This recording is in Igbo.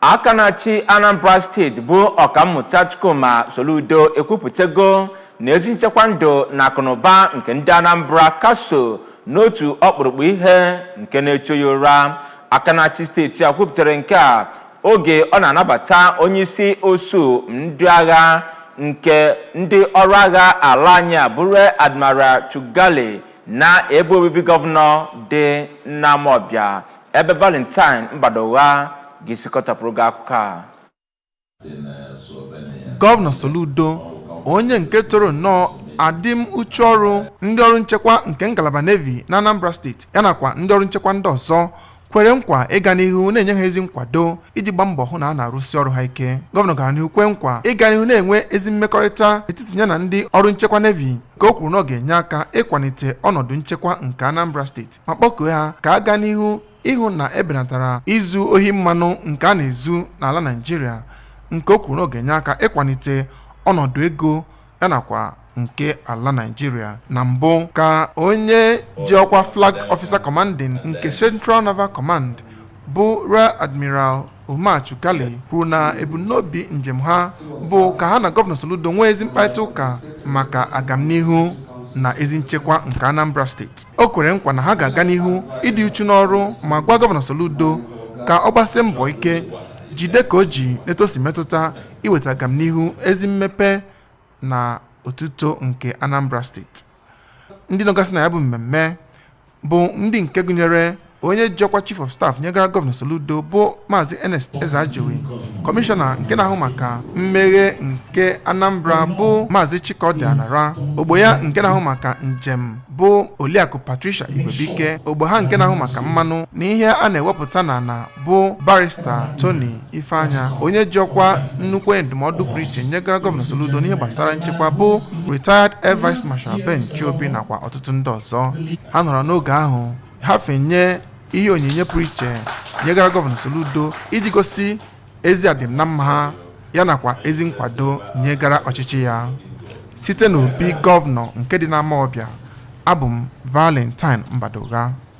Aka na-achị Anambra Steeti bụ Ọkammụta Chukwuma Soludo ekwupụtago na ezi nchekwa ndụ na akụnụba nke ndị Anambra ka so n'otu ọkpụrụkpụ ihe nke na-echu ya ụra. Aka na-achị steeti a kwupụtara nke a oge ọ na-anabata onyeisi usuu ndị agha nke ndị ọrụ agha ala anyị a bụ Rear Admiral Chugali na ebe obibi gọvanọ dị n'Amawbịa, ebe Valentine Mbadogha ga-esi kọtapụrụ gị akụkọ a. Gọvanọ Soludo, onye nke toro nnọọ adịm uchu ọrụ ndị ọrụ nchekwa nke ngalaba Navy na Anambra Steeti ya nakwa ndị ọrụ nchekwa ndị ọzọ, kwere nkwa ịga n'ihu na-enye ha ezi nkwado iji gbaa mbọ hụ na a na-arụsi ọrụ ha ike. Gọvanọ gara n'ihu kwee nkwa ịga n'ihu na-enwe ezi mmekọrịta n'etiti ya na ndị ọrụ nchekwa Navy, ka o kwuru na ọ ga-enye aka ịkwalite ọnọdụ nchekwa nke Anambra Steeti, ma kpọkuo ha ka a gaa n'ihu ịhụ na ebenatara izu ohi mmanụ nke a na-ezu n'ala Naịjirịa, nke o kwuru na ọ ga-enye aka ịkwalite ọnọdụ ego ya nakwa nke ala Naịjirịa. Na mbụ ka onye ji ọkwa Flag Officer Commanding nke Central Naval Command bụ Rear Admiral Umar Chugali kwuru na ebumnobi njem ha bụ ka ha na Gọvanọ Soludo nwee ezi mkparịta ụka maka agamnihu na ezi nchekwa nke Anambra Steeti. O kwere nkwa na ha ga-aga n'ihu ịdị uchu n'ọrụ ma gwa Gọvanọ Soludo ka ọ gbasie mbọ ike jide ka o ji n'etu o si metụta iweta agamnihu, ezi mmepe na otuto nke Anambra Steeti. Ndị nọgasị na ya bụ mmemme bụ ndị nke gụnyere onye ji ọkwa Chief of Staff nyegara Gọvanọ Soludo bụ Maazị Ernest Ezeajughi, Kọmishọna nke na-ahụ maka mmeghe nke Anambra bụ Maazị Chikodi Anara, ogbo ya nke na-ahụ maka njem bụ Oliakụ Patricia Igwebuike, ogbo ha nke na-ahụ maka mmanụ na ihe a na-ewepụta n'ala bụ Barrister Tony Ifeanya, onye ji ọkwa nnukwu onye ndụmọdụ pụrụ iche nyegara Gọvanọ Soludo n'ihe gbasara nchekwa bụ Retired Air Vice Marshal Ben Chiobi, nakwa ọtụtụ ndị ọzọ. Ha nọrọ n'oge ahụ ha fenye ihe onyinye pụrụ iche nyegara Gọvanọ Soludo iji gosi ezi adịm na mma ha ya nakwa ezi nkwado nyegara ọchịchị ya. Site n'obi gọvanọ nke dị n'Amawbịa, abụ m Valentine Mbadogha.